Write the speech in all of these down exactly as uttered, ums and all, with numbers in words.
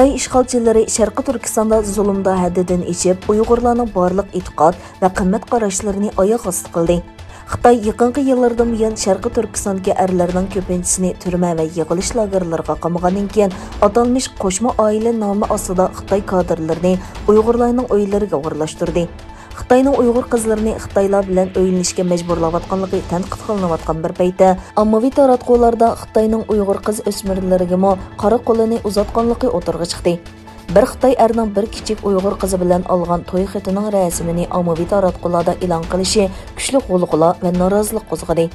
خىتاي ئىشغالچىلىرى شەرقىي تۈركىستاندا زۇلۇمدا ھەددىدىن ئېشىپ، ئۇيغۇرلارنىڭ بارلىق ئېتىقاد ۋە قىممەت قاراشلىرىنى ئاياغ ئاستى قىلدى. خىتاي يېقىنقى يىللاردىن بۇيان شەرقىي تۈركىستاندىكى ئەرلەرنىڭ كۆپىنچىسىنى تۈرمە ۋە يىغىلىش لاگېرلىرىغا قامىغاندىن كېيىن، ئاتالمىش قوشما ئائىلە نامى ئاستىدا خىتاي كادىرلىرىنى ئۇيغۇرلارنىڭ ئۆيلىرىگە ئورۇنلاشتۇردى. خىتاينىڭ ئۇيغۇر قىزلىرىنى خىتايلار بىلەن ئۆيلىنىشكە مەجبۇرلاۋاتقانلىقى تەنقىد قىلىنىۋاتقان بىر پەيتتە، ئاممىۋى تاراتقۇلاردا خىتاينىڭ ئۇيغۇر قىز ئۆسمۈرلىرىگىمۇ قارا قولىنى ئۇزاتقانلىقى ئوتتۇرىغا چىقتى. بىر خىتاي ئەرنىڭ بىر كىچىك ئۇيغۇر قىزى بىلەن ئالغان توي خېتىنىڭ رەسىمىنى ئاممىۋى تاراتقۇلاردا ئېلان قىلىشى كۈچلۈك غۇلغۇلا ۋە نارازىلىق قوزغىدى.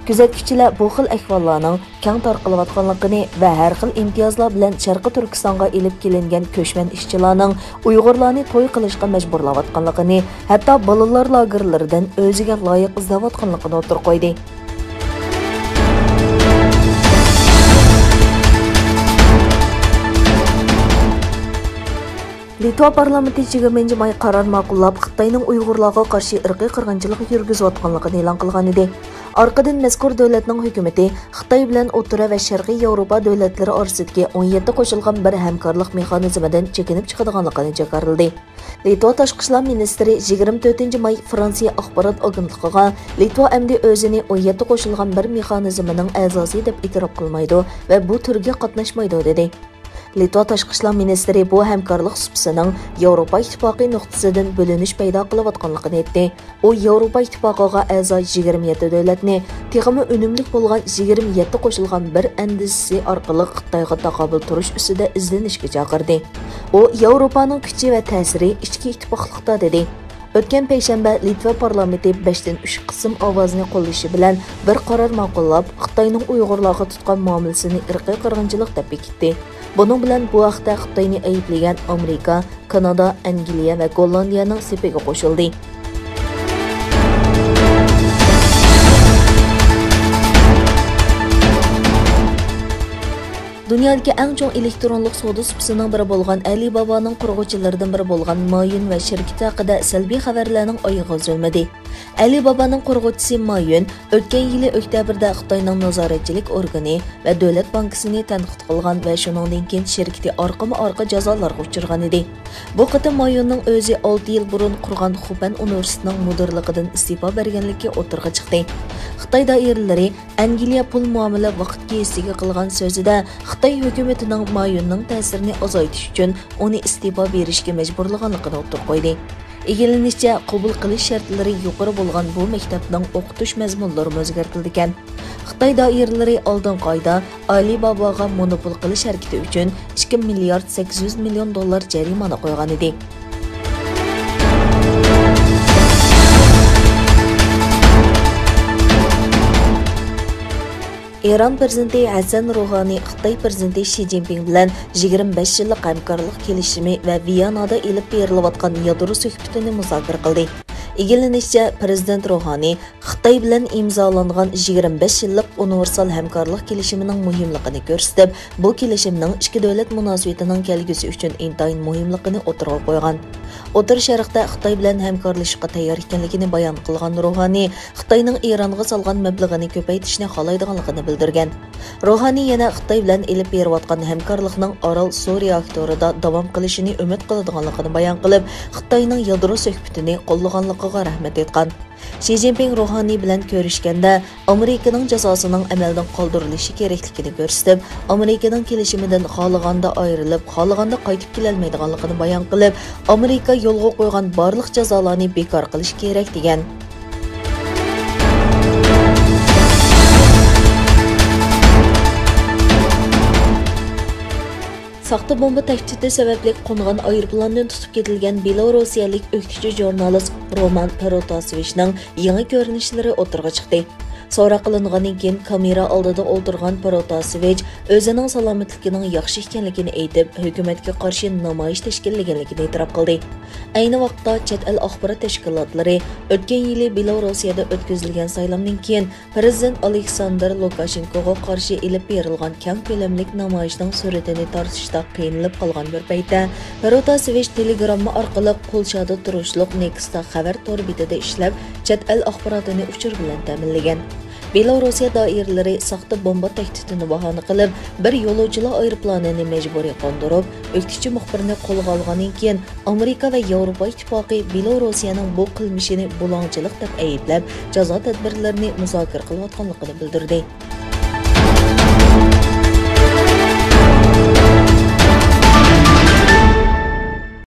كۆزەتكۈچىلەر بۇ خىل ئەھۋاللارنىڭ كەڭ تارقىلىۋاتقانلىقىنى ۋە ھەر خىل ئىمتىيازلار بىلەن شەرقىي تۈركىستانغا ئېلىپ كېلىنگەن كۆچمەن ئىشچىلارنىڭ ئۇيغۇرلارنى توي قىلىشقا مەجبۇرلاۋاتقانلىقىنى، ھەتتا بالىلار لاگېرلىرىدىن ئۆزىگە لايىق ئىزدەۋاتقانلىقىنى ئوتتۇرىغا قويدى. لىتۋا پارلامېنتى يىگىرمىنچى ماي قارار ماقۇللاپ، خىتاينىڭ ئۇيغۇرلارغا قارشى ئىرقىي قىرغىنچىلىق يۈرگۈزۈۋاتقانلىقىنى ئېلان قىلغانىدى. ئارقىدىن مەزكۇر دۆلەتنىڭ ھۆكۈمىتى خىتاي بىلەن ئوتتۇرا ۋە شەرقىي ياۋروپا دۆلەتلىرى ئارىسىدىكى ئون يەتتە قوشۇلغان بىر ھەمكارلىق مېخانىزمىدىن چېكىنىپ چىقىدىغانلىقىنى جاكارلىدى. لىتۋا تاشقى ئىشلار مىنىستىرى يىگىرمە تۆتىنچى ماي فرانسىيە ئاخبارات ئاگېنتلىقىغا، لىتۋا ئەمدى ئۆزىنى ئون يەتتە قوشۇلغان بىر مېخانىزمىنىڭ ئەزاسى دەپ ئېتىراپ قىلمايدۇ ۋە بۇ تۈرگە قاتناشمايدۇ، دېدى. لىتۋا تاشقى ئىشلار مىنىستىرى بۇ ھەمكارلىق سۇپىسىنىڭ ياۋروپا ئىتتىپاقى نۇقتىسىدىن بۆلۈنۈش پەيدا قىلىۋاتقانلىقىنى ئېيتتى. ئۇ ياۋروپا ئىتتىپاقىغا ئەزا يىگىرمە يەتتە دۆلەتنى تېخىمۇ ئۈنۈملۈك بولغان يىگىرمە يەتتە قوشۇلغان بىر ئەندىزىسى ئارقىلىق خىتايغا تاقابىل تۇرۇش ئۈستىدە ئىزدىنىشكە چاقىردى. ئۇ ياۋروپانىڭ كۈچى ۋە تەسىرى ئىچكى ئىتتىپاقلىقتا، دېدى. ئۆتكەن پەيشەنبە لىتۋا پارلامېنتى بەشتىن ئۈچ قىسىم ئاۋازنى قوللىشى بىلەن بىر قارار ماقۇللاپ، خىتاينىڭ ئۇيغۇرلارغا تۇتقان مۇئامىلىسىنى ئىرقىي قىرغىنچىلىق دەپ بېكىتتى. بۇنىڭ بىلەن بۇ ھەقتە خىتاينى ئەيىبلىگەن ئامېرىكا، كانادا، ئەنگلىيە ۋە گوللاندىيەنىڭ سېپىگە قوشۇلدى. دۇنيادىكى ئەڭ چوڭ ئېلېكترونلۇق سودا سۇپىسىنىڭ بىرى بولغان ئەلىبابانىڭ قۇرغۇچىلىرىدىن بىرى بولغان ما يۈن ۋە شىركىتى ھەققىدە سەلبىي خەۋەرلەرنىڭ ئايىغى ئۈزۈلمىدى. ئەلىبابانىڭ قۇرغۇچىسى ما يۈن ئۆتكەن يىلى ئۆكتەبىردە خىتاينىڭ نازارەتچىلىك ئورگىنى ۋە دۆلەت بانكىسىنى تەنقىد قىلغان ۋە شۇنىڭدىن كېيىن شىركىتى ئارقىمۇ ئارقا جازالارغا ئۇچرىغانىدى. بۇ قېتىم ما يۈننىڭ ئۆزى ئالتە يىل بۇرۇن قۇرغان خۇپەن ئۇنىۋېرسىتېتىنىڭ مۇدىرلىقىدىن ئىستېپا بەرگەنلىكى ئوتتۇرىغا چىقتى. خىتاي دائىرىلىرى ئەنگلىيە پۇل مۇئامىلە ۋاقىت گېزىتىگە قىلغان سۆزىدە خىتاي ھۆكۈمىتىنىڭ ما يۈننىڭ تەسىرىنى ئازايتىش ئۈچۈن ئۇنى ئىستېپا بېرىشكە مەجبۇرلىغانلىقىنى ئوتتۇرىغا قويدى. ئىگىلىنىشىچە، قوبۇل قىلىش شەرتلىرى يۇقىرى بولغان بۇ مەكتەپنىڭ ئوقۇتۇش مەزمۇنلىرىمۇ ئۆزگەرتىلىدىكەن. خىتاي دائىرىلىرى ئالدىنقى ئايدا ئالىباباغا مونوپول قىلىش ھەرىكىتى ئۈچۈن ئىككى مىليارد سەككىز يۈز مىليون دوللار جەرىمانە قويغانىدى. ئىران پىرېزىدېنتى ھەسەن روھانى خىتاي پىرېزىدېنتى شى جىنپىڭ بىلەن يىگىرمە بەش يىللىق ھەمكارلىق كېلىشىمى ۋە ۋىيانادا ئېلىپ بېرىلىۋاتقان يادرو سۆھبىتىنى مۇزاكىرە قىلدى. ئىگىلىنىشىچە، پىرېزىدېنت روھانى خىتاي بىلەن ئىمزالانغان يىگىرمە بەش يىللىق ئۇنىۋېرسال ھەمكارلىق كېلىشىمىنىڭ مۇھىملىقىنى كۆرسىتىپ، بۇ كېلىشىمنىڭ ئىككى دۆلەت مۇناسىۋىتىنىڭ كەلگۈسى ئۈچۈن ئىنتايىن مۇھىملىقىنى ئوتتۇرىغا قويغان. ئوتتۇرا شەرقتە خىتاي بىلەن ھەمكارلىشىشقا تەييار ئىكەنلىكىنى بايان قىلغان روھانى خىتاينىڭ ئىرانغا سالغان مەبلىغىنى كۆپەيتىشنى خالايدىغانلىقىنى بىلدۈرگەن. روھانى يەنە خىتاي بىلەن ئېلىپ بېرىۋاتقان ھەمكارلىقنىڭ ئارال سۇ رېئاكتورىدا داۋام قىلىشىنى ئۈمىد قىلىدىغانلىقىنى بايان قىلىپ، خىتاينىڭ يادرو سۆھبىتىنى قوللىغانلىقىغا رەھمەت ئېيتقان. شى جىنپىڭ روھانى بىلەن كۆرۈشكەندە، ئامېرىكىنىڭ جازاسىنىڭ ئەمەلدىن قالدۇرۇلۇشى كېرەكلىكىنى كۆرسىتىپ، ئامېرىكىنىڭ كېلىشىمىدىن خالىغاندا ئايرىلىپ، خالىغاندا قايتىپ كېلەلمەيدىغانلىقىنى بايان قىلىپ، ئامېرىكا يولغا قويغان بارلىق جازالارنى بىكار قىلىش كېرەك، دېگەن. ساختا بومبا تەھدىتى سەۋەبلىك قونغان ئايروپىلاندىن تۇتۇپ كېتىلگەن بېلاروسىيەلىك ئۆكتىچى ژۇرنالىست رومان پروتاسېۋىچنىڭ يېڭى كۆرۈنۈشلىرى ئوتتۇرىغا چىقتى. سوراق قىلىنغاندىن كېيىن، كامېرا ئالدىدا ئولتۇرغان پروتاسېۋىچ ئۆزىنىڭ سالامەتلىكىنىڭ ياخشى ئىكەنلىكىنى ئېيتىپ، ھۆكۈمەتكە قارشى نامايىش تەشكىللىگەنلىكىنى ئېتىراپ قىلدى. ئەينى ۋاقىتتا، چەت ئەل ئاخبارات تەشكىلاتلىرى ئۆتكەن يىلى بېلاروسىيەدە ئۆتكۈزۈلگەن سايلامدىن كېيىن، پىرېزىدېنت ئالېكساندىر لۇكاشېنكوغا قارشى ئېلىپ بېرىلغان كەڭ كۆلەملىك نامايىشنىڭ سۈرىتىنى تارتىشتا قىينىلىپ قالغان بىر پەيتتە، پروتاسېۋىچ تېلېگرامما ئارقىلىق پولشادا تۇرۇشلۇق نېكستا خەۋەر تور بېتىدە ئىشلەپ، چەت ئەل ئاخباراتىنى ئۇچۇر بىلەن تەمىنلىگەن. بېلوروسىيە دائىرىلىرى ساختا بومبا تەھدىتىنى باھانە قىلىپ، بىر يولۇچىلار ئايروپىلانىنى مەجبۇرىي قوندۇرۇپ، ئۆكتىچى مۇخبىرنى قولغا ئالغاندىن كېيىن، ئامېرىكا ۋە ياۋروپا ئىتتىپاقى بېلوروسىيەنىڭ بۇ قىلمىشىنى بۇلاڭچىلىق دەپ ئەيىبلەپ، جازا تەدبىرلىرىنى مۇزاكىرە قىلىۋاتقانلىقىنى بىلدۈردى.